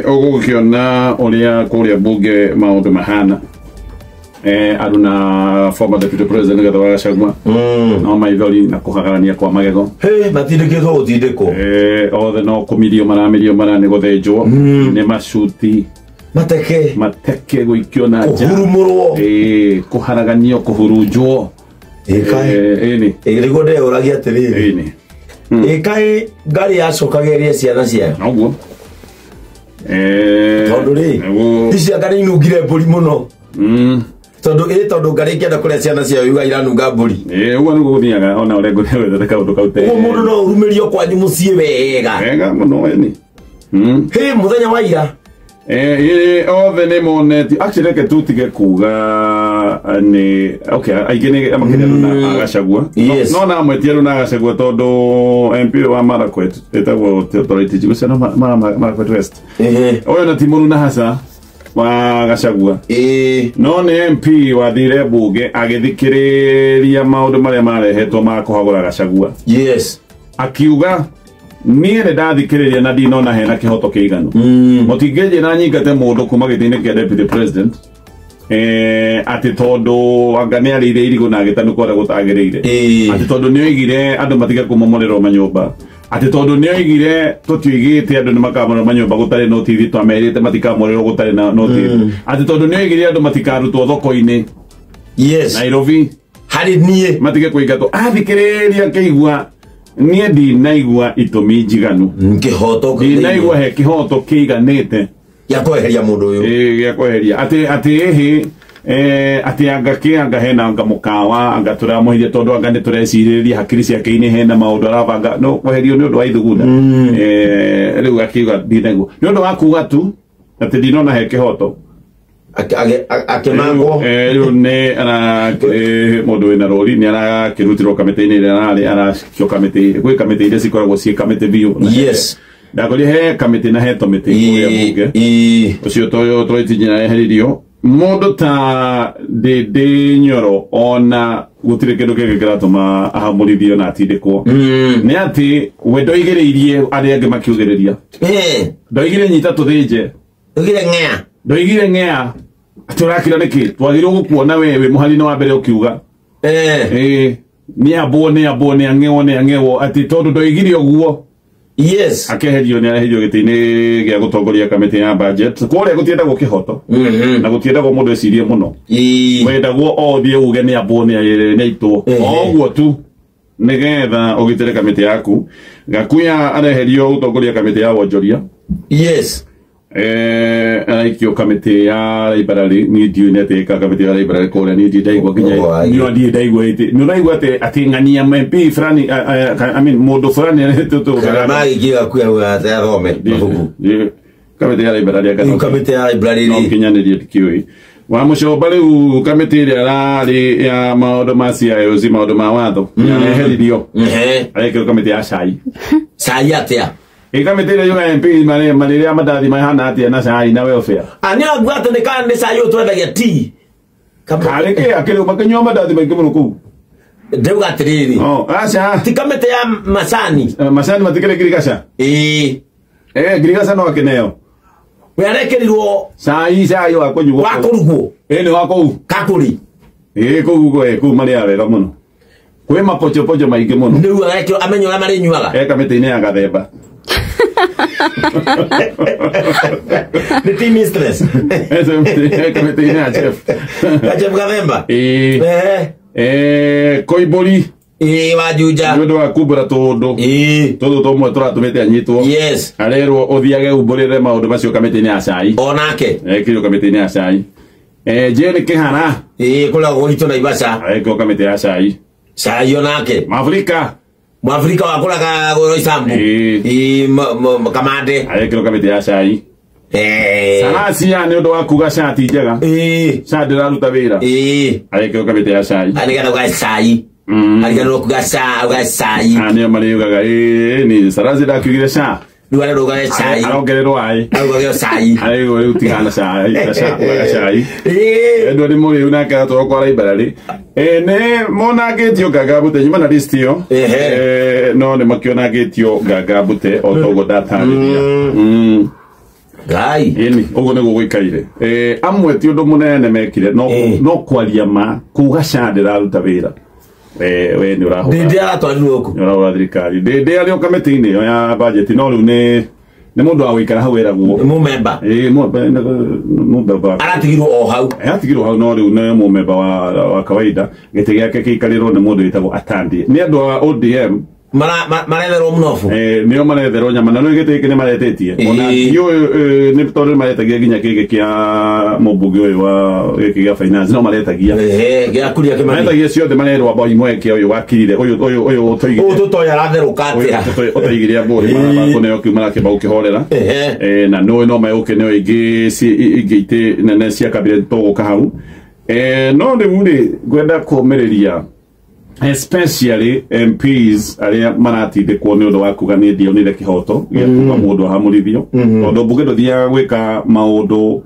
Ũgũkĩona ũrĩa kũrĩa bunge maũndũ mahana. Aruna former deputy president Rigathi wa Gachagua no maithori na kũhagarania kwa magego. Hey, matindĩkĩtwo gũtindĩkwo. Othe no kũmirio maramirio mara nĩ gũthĩnjwo nĩ macuti mateke mateke gũikio na nja kũhurumũrwo kũharaganio kũhurunjwo. Ĩni nĩguo ndeyũragia atĩrĩrĩ, ĩni ĩkaĩ ngari yacokagĩria ciana ciayo noguo tondũ rĩ ici anga nĩ inungire mbũri mũno tondũ tondũ ngari ĩngĩenda kũrĩa ciana ciayo yuga iranunga mbũri. Ũguo nĩguo gũthiaga ona ũrĩa ngũrĩa kaũndũ kau te ũguo mũndũ no ũrumĩrio kwanyu mũciĩ wega wega mũno ĩni. Hĩ mũthenya wa ira Othe nĩ moneti actually reke tutige kuga nĩ okay aingĩ nĩ makĩria na Gachagua. Yes. No na amwe ti andũ na Gachagua tondũ MP wa Marakwet ĩtagwo Authority Jigucia no Marakwet West ũyũ na ti mũruna hasa wa Gachagua no nĩ MP wathire bunge agĩthikĩrĩria maũndũ marĩa marehetwo ma kũhagũra Gachagua. Yes. Akiuga niĩ nĩ ndathikĩrĩria na ndinona hena kĩhoto kĩiganu. Mũtingĩnjĩra nyingate mũndũ kuma gĩtĩ-inĩ kĩa deputy president atĩ tondũ anga nĩ arĩire irigũ na agĩtanuka ũrĩa gũtagĩrĩire, atĩ tondũ nĩ oigire andũ matige kũmomorerwo manyũmba, atĩ tondũ nĩ oigire tũtiugĩte andũ nĩ makamomorerwo manyũmba gũtarĩ notithi, twamerĩte matikamomorerwo gũtarĩ na notithi, atĩ tondũ nĩ oigire andũ matikarutwo thoko-inĩ. Yes. Nairobi harĩ niĩ matige kũingatwo. Athikĩrĩria akĩigua niĩ ndinaigua itũmi njiganu, kĩhoto ndinaigua he kĩhoto kĩiganĩte gĩa kweheria mũndũ ũyũ, gĩa kweheria atĩ atĩ ĩhĩ atĩ anga kĩ anga hena anga mũkawa anga tũramũhirie tondũ anga nĩ tũrecirĩrĩria hakiri ciake-inĩ hena maũndũ arabanga no kweherio nĩ ũndũ wa ithugunda. Rĩu akiuga ndinaigua nĩ ũndũ wa kuga tu atĩ ndinona he kĩhoto akĩmangwo. Rĩu nĩ mũndũ wĩna rũri nĩ arakĩrutirwo kamĩtĩ-inĩ ĩrĩa ararĩ arakio kamĩtĩ gwĩ kamĩtĩ iria cikoragwo ciĩ kamĩtĩ biũ. Yes. Ndakorire he kamĩtĩ na he tũmĩtĩ kũrĩa bunge ũcio tũrĩtinyina eheririo mũndũ ta Ndĩndĩ Nyoro ona gũtirĩ kĩndũ kĩngĩ kĩratũma ahamũrithio na atindĩkwo nĩ atĩ we ndoigĩrĩirie arĩa angĩ makiugĩrĩria, ndoigire nyita tũthĩnje, ndoigire ng'ea, ndoigire ng'ea atĩ ũrakira nĩkĩ twagĩrĩirwo gũkuona we wĩ mũhari-inĩ wa mbere ũkiuga nĩ ambwo nĩ ambwo nĩ ang'ewo nĩ ang'ewo atĩ tondũ ndoigire ũguo. Yes. Akeherio nĩ areherio gĩtĩ-inĩ gĩa gũtongoria kamĩtĩ ya budget kũrĩa gũtiendagwo kĩhoto na gũtiendagwo mũndũ ecirie mũno, wendagwo o thiĩ uge nĩ ambwo nĩ aitwo o ũguo tu nĩgetha ũgitĩre kamĩtĩ yaku. Gakuya areherio gũtongoria kamĩtĩ ya wonjoria. Yes. Araikio kamĩtĩ ya library niĩ ndiũĩ nĩ atĩ ĩka kamĩtĩ ya library kũrĩa niĩ ndirĩ ndaigua nginya niĩ ndirĩ ndaigua ĩtĩ nĩ ũraigua atĩ atĩ ng'ania MP fulani I mean mũndũ fulani Kana magĩikio Gakuya atĩ athome mabuku kamĩtĩ ya library anga kamĩtĩ ya library no kinyanĩrie ndikĩũĩ wa mũcomba rĩu kamĩtĩ ĩrĩa ararĩ ya maũndũ ma CIOC maũndũ ma watho nĩareheririo arekĩrwo kamĩtĩ ya cai. Cai atĩa? Kamĩtĩ ĩrĩa yuga MP marĩrĩa mandathi mahana atĩa na cai na welfare. Nĩ aguo atĩ nĩ nĩ cai ũyũ twendagia tea. Karĩ kĩ akĩrĩ makĩnyua mandathi maingĩ mũno kũu. Ndauga atĩrĩrĩ. Aca. Ti kamĩtĩ ya macani. Macani matikĩrĩ ngirigaca. Ĩĩ. Ngirigaca no akĩneo. We arekĩrirwo cai cai wa kũnyuo. Wa kũrugwo. Ĩĩ nĩ wa kũu. Kakũri. Ĩĩ kũu kũu marĩaga wega mũno. Kwĩ mapochopocho maingĩ mũno. Rĩu arekĩrwo amenye ũrĩa marĩnyuaga. Kamĩtĩ-inĩ ya Gathemba. The team mistress. Kamĩtĩ-inĩ ya chef. Chef Gathemba. Ĩĩ. Koimbũri. Ĩĩ wa Juja. Nĩ ũndũ wa kumbũra tũũndũ. Ĩĩ. Tũtũ tũmwe tũratũmĩte anyitwo. Yes. Arerwo ũthiage umbũrĩre maũndũ macio kamĩtĩ-inĩ ya cai. Onake. Ekĩrwo kamĩtĩ-inĩ ya cai. Jane Kĩhara. Ĩĩ kũrĩa gwitũ Naivasha. Arekĩrwo kamĩtĩ ya cai. Cai onake. Mwafrika. Mwafrika wa kũraga Roysambu. Ĩĩ Kamande. Arekĩrwo kamĩtĩ ya cai. Saracia nĩ ũndũ wa kuga cati njega. Ĩĩ. Ca ndĩraruta wĩra. Ĩĩ. Arekĩrwo kamĩtĩ ya cai. Nĩgetha ugae cai. Ariganĩrwo kuga cai. Nĩo marĩugaga ĩĩ nĩ Saracia ndakiugire ca. Rĩu arerwo ugage cai. Arongererwo aĩ. Arugagĩrwo cai. Arerwo rĩu tigana cai ugaga cai. Ĩĩ. Endwa nĩ mũrĩu nake aratwarwo kwa library. Nĩ monangĩtio Nganga Mbute nyuma na list ĩyo. No nĩ makĩonangĩtio Nganga Mbute o toguo ndatarĩria. Ngai ĩni ũguo nĩguo gũikaire. Amwe ti ũndũ mũnene mekire, no kwaria ma kuga SHA ndĩraruta wĩra. We nĩ ũrahũra. Ndĩ aratwarirwo kũ? Nĩ ũrahũra thirikari. Ndĩ arĩ o kamĩtĩ-inĩ ĩyo ya budget, no rĩu nĩ mũndũ wa gũikara hau eragwo. Mũmemba. Mũmemba. Aratigirwo o hau. Aratigirwo hau, no rĩu nĩ mũmemba wa kawaida. Gĩtĩ gĩake gĩikarĩrwo nĩ mũndũ wĩtagwo Atandi. Nĩ andũ a ODM maretherwo mnofu. Nĩo maretherwo nyama, na nĩ gĩtĩ gĩkĩ nĩ maretĩtie. Ona ndiũĩ nĩ tondũ nĩ maretagia nginya kĩgĩ kĩa mũmbunge ũyũ wa gĩkĩ gĩa finance, no maretagia. Gĩa Kuria Kĩmani. Maretagia ciothe, marerwo amba imwe kĩa ũyũ wakirire, ũyũ ũtoigire. Ũyũ tũtoĩ aratherũka atĩa? Ũyũ ũtoigire ambũri, marakũneo kĩu marakĩamba gũkĩhorera. Na nĩũĩ no megũkĩneo ingĩ itĩ nene cia cabinet tũgũka hau. No rĩu rĩ, ngwenda kũũmĩrĩria especially MPs arĩa maratindĩkwo nĩ ũndũ wa kuga nĩ ndionire kĩhoto gĩa kuga mũndũ ahamũrithio, tondũ mbunge ndũthiaga gwĩka maũndũ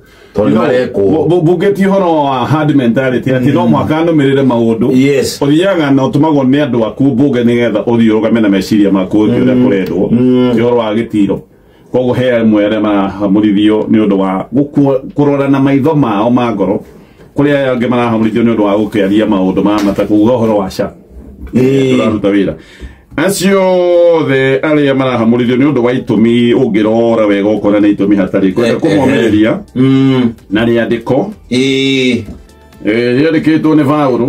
mbunge ti ũhoro wa hard mentality atĩ no mũhaka nũmĩrĩre maũndũ. Ũthiaga na ũtũmagwo nĩ andũ aku mbunge nĩgetha ũthiĩ ũrũgame na meciria maku ũthiĩ ũrĩa kũrendwo, ti ũhoro wa gĩtiro. Koguo he amwe arĩa marahamũrithio nĩ ũndũ wa kũrora na maitho mao ma ngoro, kũrĩ aya angĩ marahamũrithio nĩ ũndũ wa gũkĩaria maũndũ ma mata, kuga ũhoro wa SHA. Tũraruta wĩra. Acio othe arĩa marahamũrithio nĩ ũndũ wa itũmi ũngĩrora wega ũkona nĩ itũmi hatarĩ. Ngwenda kũmomĩrĩria na rĩandĩko rĩandĩkĩtwo nĩ Paũlũ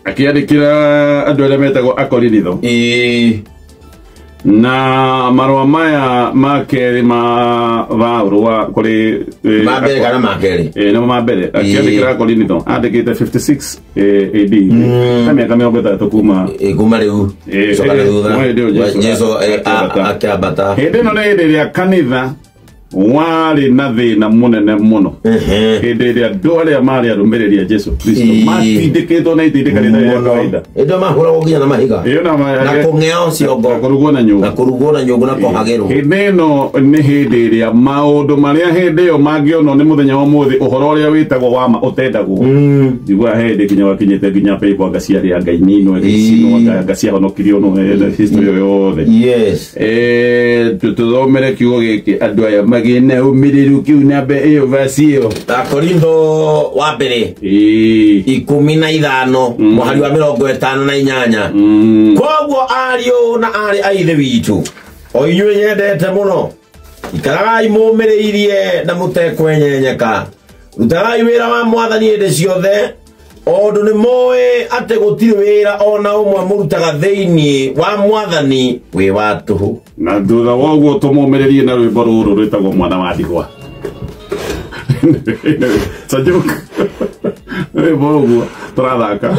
akĩandĩkĩra andũ arĩa metagwo Akorinitho. Na marũa maya ma kerĩ ma Paũlũ wa kũrĩ ma mbere kana ma kerĩ? Nĩmo ma mbere. Akĩandĩkĩra Akorinitho andĩkĩte 56 AD, ta mĩaka 30 kuma kuma rĩu coka na thutha Jesũ akĩambata. Hĩndĩ ĩno nĩ hĩndĩ ĩrĩa kanitha warĩ na thĩna mũnene mũno, hĩndĩ ĩrĩa andũ arĩa marĩ arũmĩrĩri a Jesũ Kristo matindĩkĩtwo na itindĩka rĩtarĩ rĩa kawaida. Hĩndĩ ĩyo mahũragwo nginya na mahiga na kũng'eo ciongo, na kũrugwo na nyũngũ, na kũrugwo na nyũngũ na kũhagĩrwo. Hĩndĩ ĩno nĩ hĩndĩ ĩrĩa maũndũ marĩa hĩndĩ ĩyo mangĩonwo nĩ mũthenya wa ũmũthĩ, ũhoro ũrĩa wĩtagwo wa ma ũtendagwo. Njiguaga hĩndĩ nginya wakinyĩte nginya paper anga ciarĩ anga ininwo, icinwo, anga ciahonokirio no history ĩyo yothe. Tũthomere kiugo gĩkĩ andũ aya magĩe na ũmĩrĩru kĩu namba ĩyo verse ĩyo. Akorintho wa mbere 15 mũhari wa 58. Koguo ariũ na aarĩ a Ithe witũ, o inyuĩ nyendete mũno, ikaragai mũũmĩrĩirie na mũtekwenyenyeka. Rutagai wĩra wa Mwathani hĩndĩ ciothe, ũndũ nĩ mũĩ atĩ gũtirĩ wĩra ona ũmwe mũrutaga thĩinĩ wa Mwathani wĩ wa tũhũ. Na thutha wa ũguo tũmũmĩrĩrie na rwĩmbo rũrũ rwĩtagwo Mwana wa Ndigwa. It's a joke. Rwĩmbo ũguo tũrathaka.